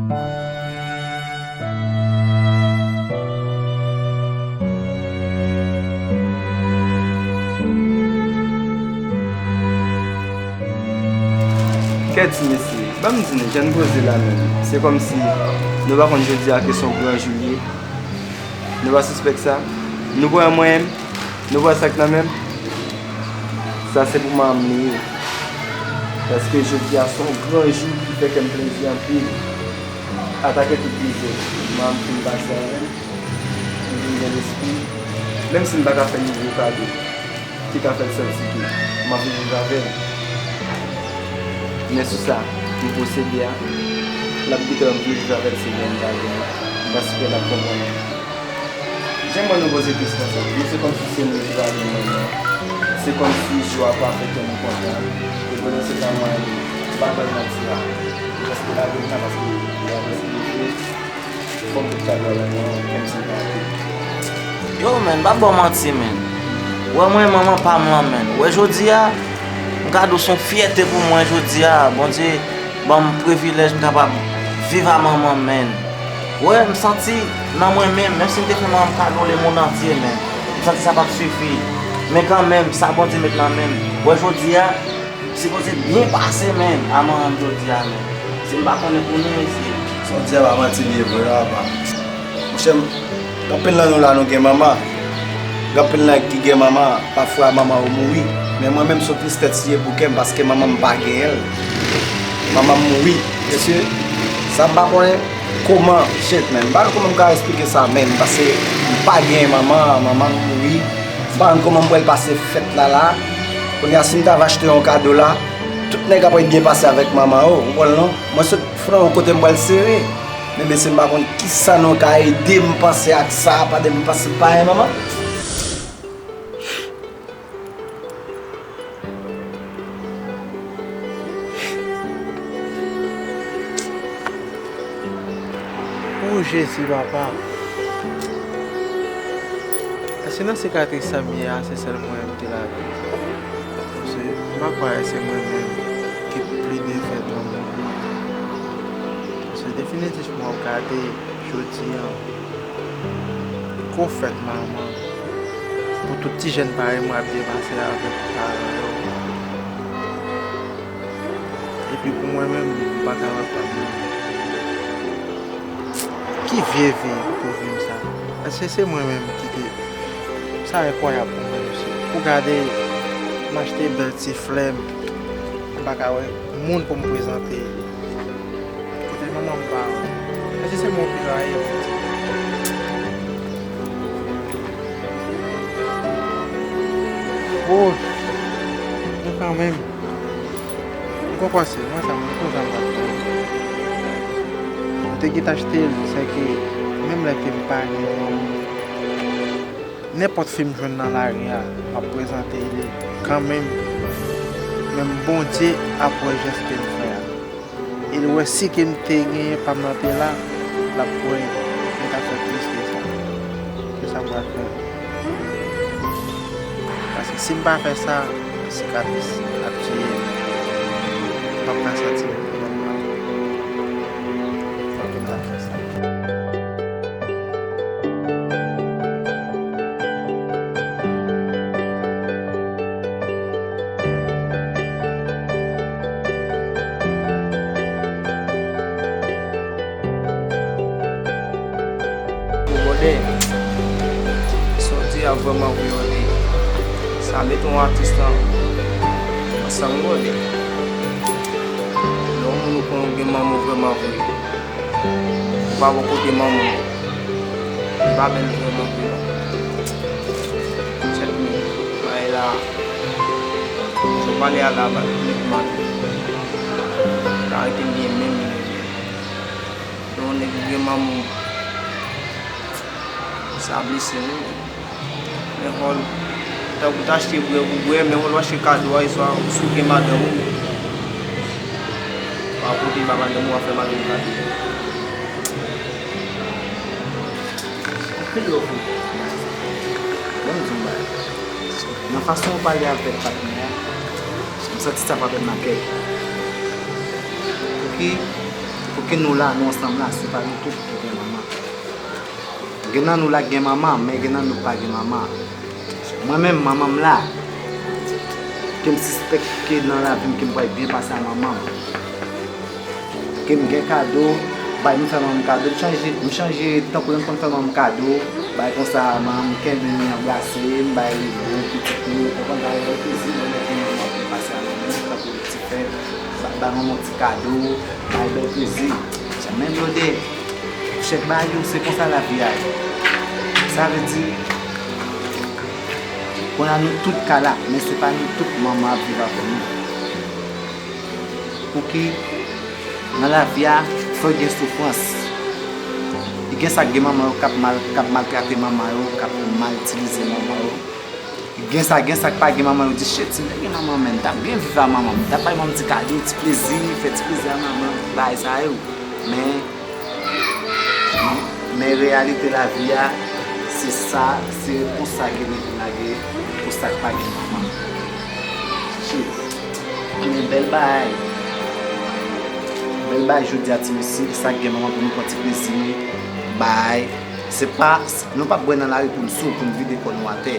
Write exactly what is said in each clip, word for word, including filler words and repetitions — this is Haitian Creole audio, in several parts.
Kèt mesye, ban m di nou, jan n poze la menm, se kòmsi nou pa konn jodi a ke se yon gran jou l ye. Nou pa sispèk sa? Nou pran mwen menm? Nou pran sa k nan men m? Sa se pou manman m li ye. Paske jodi a se yon gran jou ki fè kè m plezi anpil. Atake tout dezòd. Manman m fin pase avè m. M vin gen lespri. Menm si m pa ka fè li gwo kado ki ka fè l santi ke m anvi viv avè l. Men sou sa, m posede a, l ap gentan vle viv avè l se lè m ta gen l. M pa sispèk l ap konprann. Jan m wè nou poze kesyon sa, nou se kòmsi se nou ki pa gen manman. Se kòmsi jou a pa fè kè nou kontan. E pandan se tan mwen, m pa kwè nan manti a. Li prèske lage m la paske lè a prèske rive. Fò m tout ka travay nan yon kèm sou pati. Yo, menn, m p ap ba w manti, menn. Ou wè mwen, manman pa m lan, menn. Ou wè jodi a, m ka di w se yon fyète pou mwen jodi a. Bondye ban m privilèj m kapab viv a manman m, menn. Ou wè, m santi nan mwen menm, menm si m te fè manman m kado lemonn antye, menn, m santi sa p ap sifi. Men kanmenm, sa Bondye met nan men m. Ou wè jodi a, sipoze byen pase, menn, a manman m jodi a, menn. Si m pa konnen pou nou, mesye. Sa w di a pa manti, li ye vre, apa. Monchè m, gen anpil nan nou la, nou gen manman. Gen anpil nan ki gen manman, pafwa manman yo mouri. Men mwen menm, se yon tristès li ye pou kè m, paske manman m pa genyen l. Manman m mouri. Mesye, sa m pa konnen kòman, shit, menn. M pa konn kòman m ka esplike sa, menn, paske m pa genyen manman, manman m mouri. M pa konn kòman m pral pase fèt la la. Kounye a, si m ta va achte yon kado la, tout nèg ap ret byen pase avèk manman yo, ou konprann non? Mwen sot fran yon kote m pral sere. Men mesye, m pa konn kisa nou ka ede m panse ak sa, pandan m panse m pa gen manman. O Jezi, papa. Èske nan sikatris sa m ye a, se sèl mwen menm ki ladan? Paske m pa kwè se mwen menm ki plede fèt nan mond lan. Paske definitivman, w gade jodi a, gwo fèt manman pou tout ti jèn parèy mwen ap depase avèk paran yo. Epi pou mwen menm, m pa ka wè pa m menm. Ki vye vi pou vin sa? Èske se mwen menm ki te... Sa enkwayab pou mwen, mesye. Pou gade, m achte bèl ti flè, m pa ka wè moun pou m prezante. Kote manman m pa wè? Èske se mwen ki rayi? Oh, men kanmenm. M konn kòmanse, mwen sa, mwen konn sa m t ap fè. M te gentan achte l, sèke menm lè ke m pa gen manman, nenpòt fi m jwenn nan lari a, m ap prezante li kanmenm. Menm Bondye ap wè jès ke m fè a. E l wè si ke m te genyen pa m nan te la, l ap kwè m ta fè plis ke sa. Se sa m pral fè. Paske si m pa fè sa, sikatris ap tiye m. M p ap ka santi m nòmal. Fòk m ta fè sa. Brother, sa w di a vrèman vre, brother. Sa met yon atis lan ansanm, brother. Lè yon moun ou konnen w gen manman w vrèman vre, ou pa bò kote manman w, li pa bèl vrèman vre, non. Tchèk men, bagay la, jan w pale a la, ba, li mal. Sa rete byen menm, li rete. Lè yon nèg ou gen manman w, sa blese wi. Men hòl, tankou w ta achte bwè pou bwè, men hòl w achte kado a, e swa ou souke madanm ou, w a pote ba madanm ou, w a fè madanm ou kado. Anpil love wi. Ban m di w yon bagay. Nan fason w pale avèk patnè a, m santi sa frape m nan kè. Pouki? Pou Ke nou la, nou ansanm la, se pa nou tout ki gen manman. Gen nan nou la k gen manman, men gen nan nou k pa gen manman. Mwen menm, manman m la, ke m sispèk ke nan lavi m, ke m pral byen pase a manman m. Ke m gen kado, bay m fè manman m kado, m chanje, m chanje, tankou lè m konn fè manman m kado, bay konsa, manman m kenbe m, anbrase m, bay gwo pitit nou, konprann, bay bèl plezi, lè m gen manman m ap byen pase a manman m, tankou ti fè, ba, ba manman ti kado, bay bèl plezi. Janm blode. Chèk ba yo, se konsa lavi a ye. Sa vle di, kounye a nou tout ka la, men se pa nou tout manman ap viv avè nou. Pouki nan lavi a, fò gen soufrans. Gen sa k gen manman yo k ap mal, k ap maltrate manman yo, k ap mal itilize manman yo. Gen sa, gen sa k pa gen manman, yo di, "Shit, si m te gen manman, men m t ap byen viv a manman m, m t ap bay manman m ti kado, ti plezi, fè ti plezi a manman m, bagay sa yo." Men, men reyalite lavi a, se sa, se konsa ke nou vin lage pou sa k pa gen manman. Shit, men bèl bagay. Bèl bagay jodi a, ti mesye, sa k gen manman pou nou pran ti plezi, bay. Se pa, nou p ap bwè nan lari pou n sou, pou n vide kò nou atè.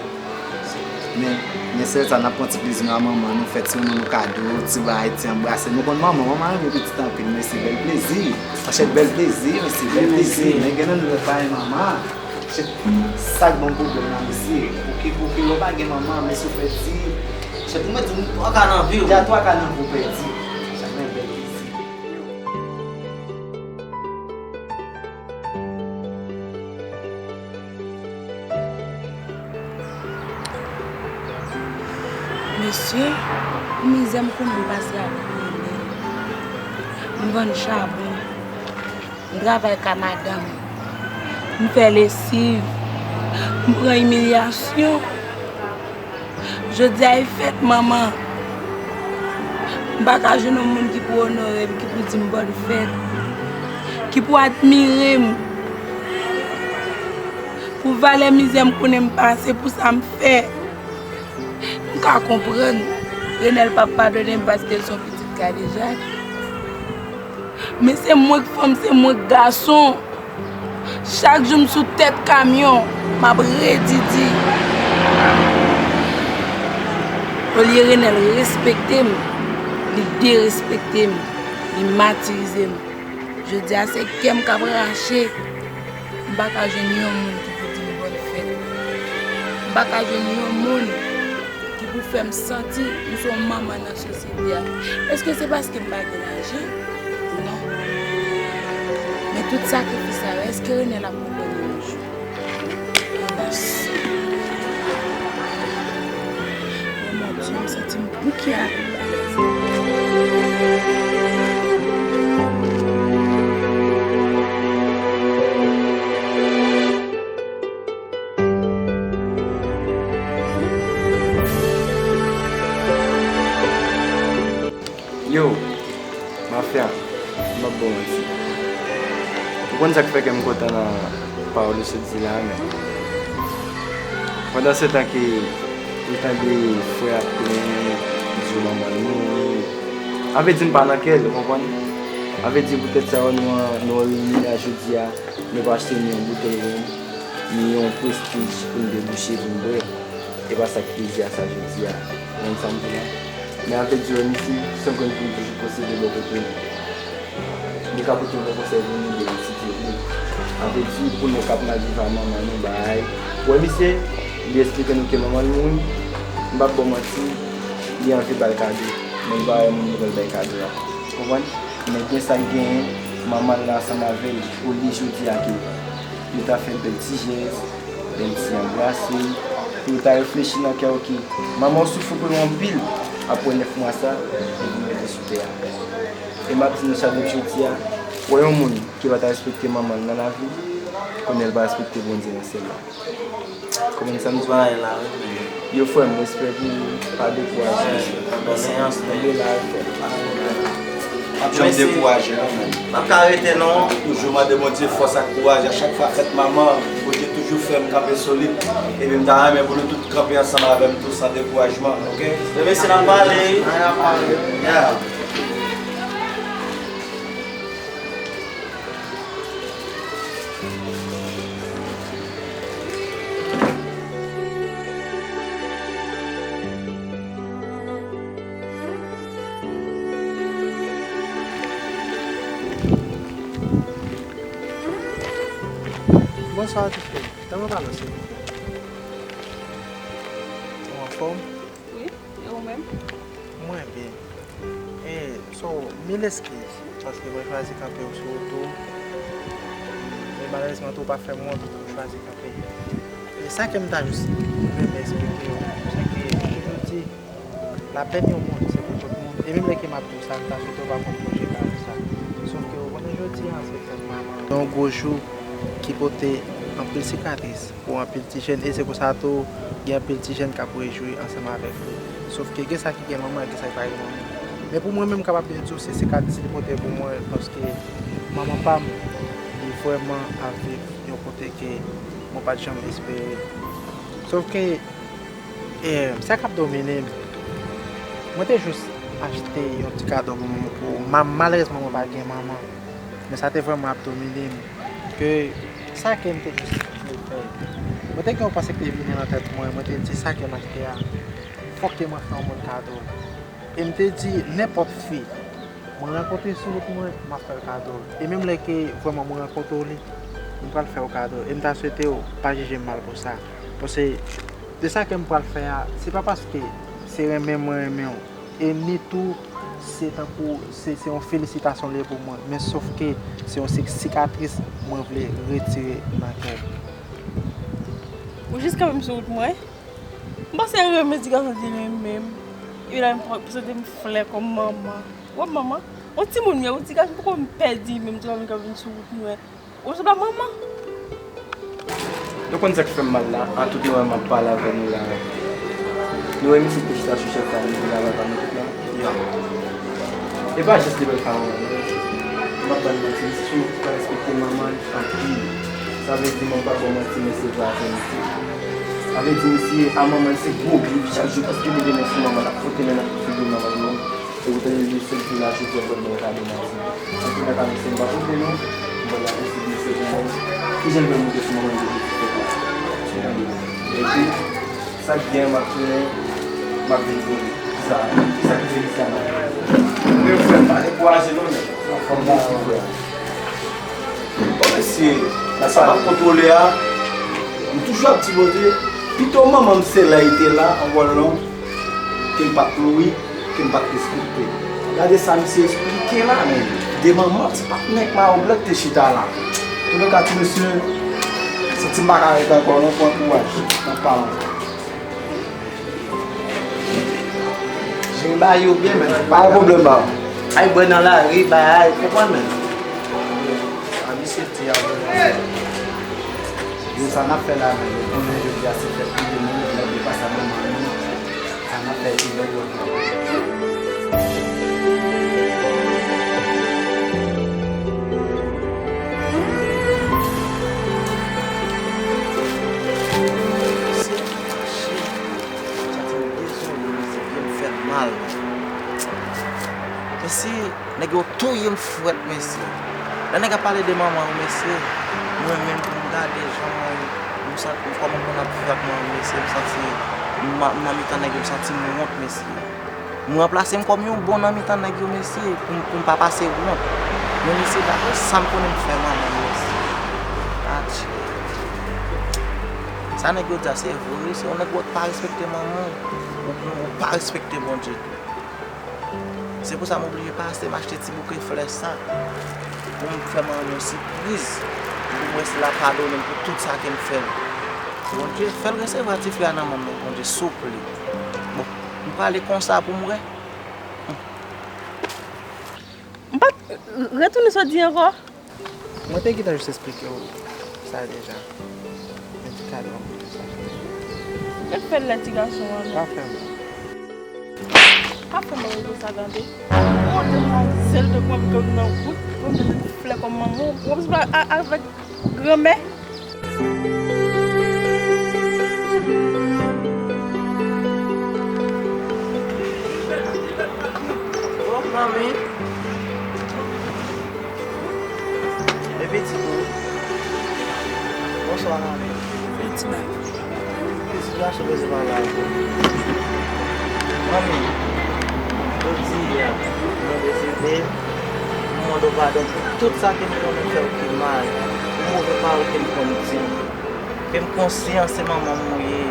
Men, men sèl sa, n ap pran ti plezi nou a manman nou, fè ti manman nou kado, ti bay, ti anbrase. Nou konn manman, manman renmen pitit anpil, men se bèl plezi. Chèk bèl plezi, men se bèl plezi. Men gen nan nou lè pa gen manman. Chèk sa k ban m pwoblèm la, mesye. Pouki, pouki lè w pa gen manman, men si w pèdi. Chèk ou mèt di m twa ka nan vi w. Deja twa ka nan vi w pèdi. Chèk men bèl plezi. Mesye, pou mizè m konnen m pase ak renmen. M vann chabon, m travay ka madanm, m fè lesiv, m pran imilyasyon. Jodi a e fèt manman. M pa ka jwenn yon moun ki pou onore m, ki pou di m bòn fèt, ki pou admire m. Pou valè mizè m konnen m pase, pou sa m fè. M ka konprann Renel p ap padone m paske l se yon pitit kadejak. Men se mwen k fanm, se mwen k gason. Chak jou m sou tèt kamyon, m ap redi di. Olye Renel respekte m, li derespekte m, li matirize m. Jodi a se kè m k ap rache. M pa ka jwenn yon moun ki pou di m bòn fèt. M pa ka jwenn yon moun ki pou fè m santi m se yon manman nan sosyete a. Èske se paske m pa gen lajan? Non. Men tout sakrifis sa yo, èske Renel ap konprann yo yon jou? Elas. Oh mon Dieu, m santi m bouke avèk bagay sa. Yo, mafya, m ap ba w manti. Ou konn sa k fè kè m kontan nan pawòl ou sot di la a, men pandan se tan ke ou tande frè ap plenyen, di manman l mouri, anvle di m pa nan kè l, ou konprann? Anvle di poutèt sa yo nou an, nou an reyini la jodi a, nou pa achte ni yon boutèy wonm, ni yon prestij pou n debouche, pou n bwè. E pa sa k plezi a sa jodi a. Ou konprann sa m di la? Men anvle di w, misye, se yon grenn pou l toujou posede bò kote l. Li ka pote yon bon konsèy pou nou, li resite pou nou. Anvle di, pou nou k ap mal viv a manman nou, bay. Ou wè misye, li esplike nou ke manman l mouri, m p ap ba w manti, li anvi ba l kado. Men li pa wè moun li pral bay kado a. Konprann? Men gen sa k genyen, manman l la ansanm avè l, olye jodi a ke yo ta fè bèl ti jès, bèl ti anbrase, pou yo ta reflechi nan kè yo ke manman w soufri pou yo anpil, apre nèf mwa sa, yo vin mete sou tè a. E m ap di nou sa depi jodi a, wè yon moun ki pa ta respekte manman l nan lavi, konnen l pa respekte Bondye nan syèl la. Konprann sa m di w? Yo, frè m, respè pou ou, pa dekouraje, mesye. Kondoleyans, men. Kenbe la, frè. Janm dekouraje, non, men. M pa ka rete, non. Toujou mande Bondye fòs ak kouraj. A chak fwa fèt manman, Bondye toujou fè m kanpe solid. Epi m ta renmen pou nou tout kanpe ansanm avè m tou, san dekourajman, oke? Ebyen, se n ap pale, wi. N ap pale. Yeah. Bonswa, ti cheri. Tanmen pale w, silvouplè. Ou anfòm? Wi, e ou menm? Mwen byen. E, so, mil eskiz, paske mwen chwazi kanpe w sou wout ou. Men malerezman tou, ou pa fè m wont, ou chwazi kanpe. E sa ke m ta jis renmen eksplike w, se ke m toujou di, lapèn yon moun, se pou tout moun. E menm lè ke m ap di w sa, m ta swete w pa konn pwojè parèy sa. Sof ke ou konnen jodi a, se fèt manman. Yon gwo jou ki pote anpil sikatris pou anpil ti jèn, e se konsa tou, gen anpil ti jèn k ap rejwi ansanm avèk li. Sof ke gen sa ki gen manman, gen sa ki pa gen manman. Men pou mwen menm, m kapab byen di w, se sikatris li pote pou mwen, paske manman pa m, li vrèman ap viv yon kote ke mwen pa t janm espere. Sof ke, e, sa k ap domine m, mwen te jis achte yon ti kado pou mwen, pou ma-, malerezman, mwen pa gen manman. Men sa te vrèman ap domine m, ke sa ke m te jis vle fè. Mwen te gen yon panse ki te vini nan tèt mwen, mwen te di sa ke m achte a, fòk ke mwen fè yon moun kado l. E m te di, nenpòt fi mwen rankontre sou wout mwen, m ap fè l kado l. E menm lè ke vrèman mwen rankontre w li, m pral fè w kado l. E m ta swete w pa jije m mal pou sa. Paske de sa ke m pral fè a, se pa paske se renmen mwen renmen w. E ni tou, se tankou, se, se yon felisitasyon li ye pou mwen. Men sof ke se yon sik-, sikatris mwen vle retire nan kè m. Ou jis kanpe m sou wout mwen. M panse renmen ti gason di renmen m. Epi la, m pran, pou sante m flè kòm manman. Wè manman, yon timoun m ye, yon ti gason poko m pèdi menm, ti pa vin kanpe m sou wout mwen. Ou sanble manman. Nou konn sa k fè m mal la, an tout nou wè m ap pale avè nou la. Nou wè misye te chita sou chèz la, li vin avè nou tout la. E pa jis li bèl pawòl, non. M ap ban n manti, misye sou nou pa respekte manman l anpil. Sa vle di, mwen pa ba w manti, men se vre avè misye. Sa vle di, misye a manman l se gwo grif chak jou, paske li vin sou manman l, ap fwote men nan figi manman l, non. E ou tande li sou kou la, jodi a, bon, mwen ta demanti. Antouka, mesye, m pa pote non. M ba la posibilite pou mwen. Kijan l pral monte sou manman l depi ti tèt la? Epi, sa k gen, m ap tounen, m ap vin pou li. Kisa, kisa ki fè li sa, non? Men frè m, pa dekouraje non, men. Anfòm, bon, ti frè. Bon, mesye, sa m ap kontwole a, m toujou ap di Bondye, pito manman m se la li te la, ankò long, ke l pa t nouri, ke m pa t respekte. Gade sa misye esplike la, men. De manman, ti patnè k Mawoblèt te chita la. Antouka, ti mesye, santi m pa ka ret ankò non, pran kouraj. N ap pale ankò. Jere bagay yo byen, men. Pa gen pwoblèm, ba. Ay bwè nan lari, bagay, konprann, men. A misye di a, men. Yo, sa n ap fè la, men. Yo konnen jodi a se fèt li, men, yo pa sa manman nou. Sa n ap fè ti bèl yo. Mesye, m fache. M santi m dezole, mesye, pye m fè m mal. Mesye, nèg yo touye m frèt, mesye. Lè nèg ap pale de manman yo, mesye, mwen menm pou m gade jan mwen, m santi m kòman moun ap viv ak manman m, mesye, m santi m, m nan mitan nèg yo, m santi m wont, mesye. M ranplase m kòm yon bon nan mitan nèg yo, mesye, pou m, pou m pa pase wont. Men, mesye, dapre sa m konnen m fè manman m, mesye. Adje. Sa nèg yo di a, se vre, wi, se yon nèg ou pa respekte manman w, ou, ou pa respekte Bondye tou. Se pou sa m oblije pase, m achte ti bouke flè sa pou m fè manman m yon sipriz, pou m wè si l a padone m pou tout sa ke m fè l. Bondye, fè l resevwa ti flè a nan men m non, Bondye, souple. Bon, m prale konsa pou m wè. M pa t retounen sa w di ankò. Mwen te gentan jis esplike w sa deja. Men ti kado an pou sa. Gad fè lè ti gason an non. Pa fè m. Pa fè m rete sa tande. Ou demwazèl de mwen m nan wout, mwen m te flè kòm manman w, w ap sou a, avèk granmè. Oh, manmi. E pitit ou? Bonswa, manmi. Fè ti bagay. Ki sitiyasyon bezwen pale avè w? Manmi, jodi a, mwen deside, m mande w padon pou tout sa ke m konnen fè w ki mal, pou move pawòl ke m konn di w. Ke m konsyan se manman m ou ye.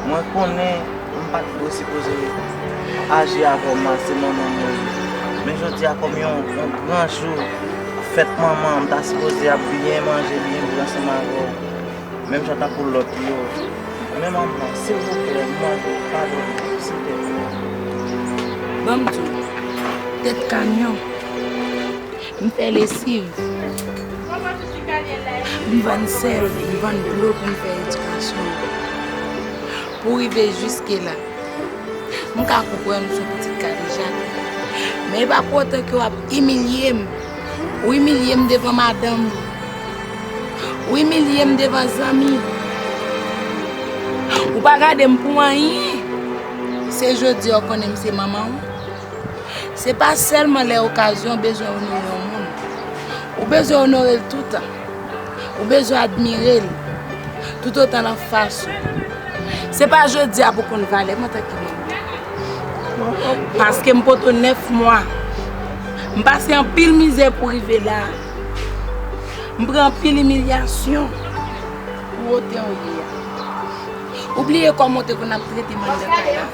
Mwen konnen m pa t dwe sipoze aji avè w mal, se manman m ou ye. Men jodi a kòm yon, yon gran jou, fèt manman, m ta sipoze ap byen manje, byen bwè ansanm avè w. Menm jan tankou lòt yo. Men manman, silvouplè, m mande w padone m, silvouplè. Ban m di w, tèt kanyon, m fè lesiv, m vann sèl, m vann dlo pou m fè edikasyon. Pou rive jiske la, m ka konprann ou se yon pitit kadejak. Men e pa pou otan ke w ap imilye m. Ou imilye m devan madanm. Ou imilye m devan zanmi. Ou pa gade m pou anyen. Se jodi a w konnen m se manman w. Se pa sèlman lè okazyon w bezwen onore yon moun. Ou bezwen onore l toutan. Ou bezwen admire l toutotan l anfas ou. Se pa jodi a pou w konn valè m antanke manman. Paske m pote w nèf mwa. M pase anpil mizè pou rive la. M pran anpil imilyasyon pou wote w ye a. Ou bliye kòman w te konn ap trete m anndan kay la?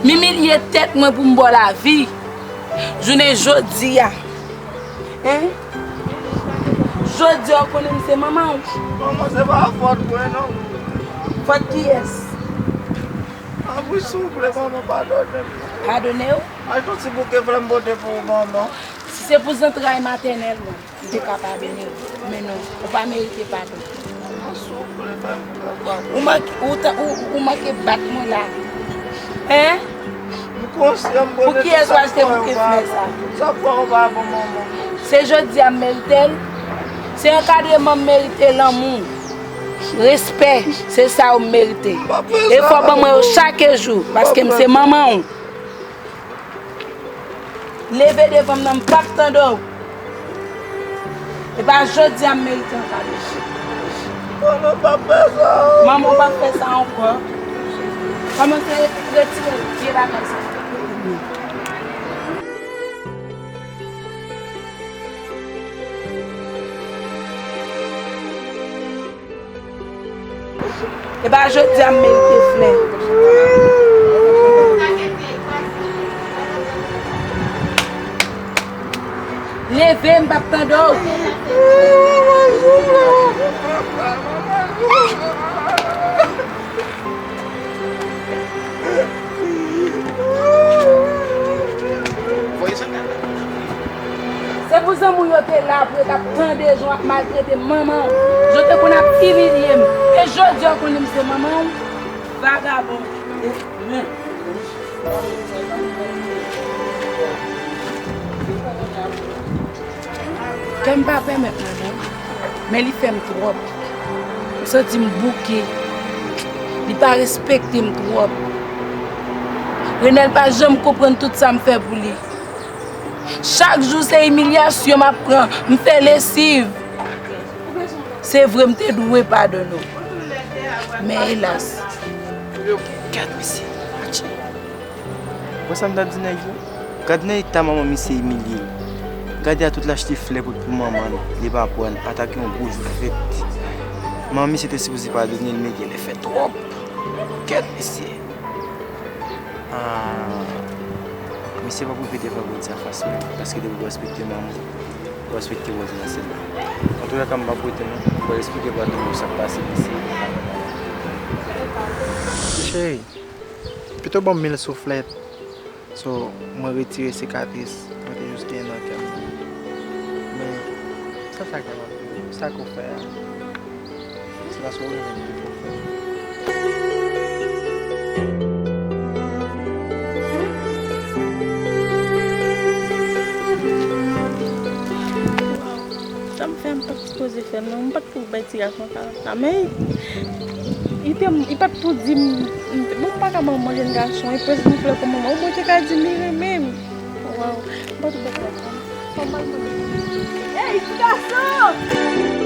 M imilye tèt mwen pou m ba w lavi. Jounen jodi a. Hein? Jodi a w konnen m se manman w. Manman, se pa fòt mwen non. Fòt kiyès? Apre souple, manman, padone m. Padone w? Achte yon ti bouke flè m pote pou ou, manman. Si se pou zantray matènèl mwen, m te ka padone w. Men non, ou pa merite padon. Manman, souple, fè m fè padon. Ou manke, ou ta, ou, ou manke bat mwen la. Hein? M konsyan, m konnen tout sa k fè yo pa bon. Pou kiyès ou achte bouke flè sa? Tout sa k fè yo pa bon, manman. Se jodi a m merite l. Se ankadreman m merite, lanmou, respè, se sa yo m merite. E fò w ban mwen yo chak jou, paske m se manman w. Leve devan m nan, m p ap tande w. E pa jodi a m merite ankadre. Manman, w p ap fè sa. Manman, w p ap fè sa ankò. Kòmanse retire vye bagay sa. E pa jodi a m merite flè. Leve, m p ap tande w. Se pou zanmi w yo te la pou yo t ap tande jan w ap maltrete manman w. Jan w te konn ap imilye m. E jodi a w konnen m se manman w? Vagabon. Kè m pa pèmèt mwen non. Men li fè m twòp. M santi m bouke. Li pa respekte m twòp. Renel pa janm konprann tout sa m fè pou li. Chak jou se imilyasyon m ap pran. M fè lesiv. Se vre, m te dwe padone w. Men elas. Gad misye. Atchè. Wè sa m t ap di nèg yo? Gad nan eta manman misye imilye l. Gade a tout l achte flè pou, pou manman l, li pa pran, atake yon gwo jou fèt. Manman misye te sipoze padone l, men genlè fè twòp. Kèt misye. Ah, misye p ap repete vandredi a fas mwen, paske depi w respekte manman w, ou respekte bòz nan sèl la. Antouka, m p ap rete non, m pral esplike patwon mwen sa k pase misye. Cheri, pito ban m mil souflèt. So, mwen retire sikatris mwen te jis genyen nan kè m nan. Men, sa sa gen anpil, sa ke w fè a, se paske w renmen m ki fè w fè l. Sa m fè, m pa t sipoze fè l non. M pa t pou bay ti gason sa, sa. Men, li te, li pa t pou di m, m, bon, m pa ka ban yon jèn gason, e prens li vle pou manman. Ou mwen te ka di m li renmen m. Waw, m pa t pou bay ti gason. Fò m al mande. Hey, ti gason!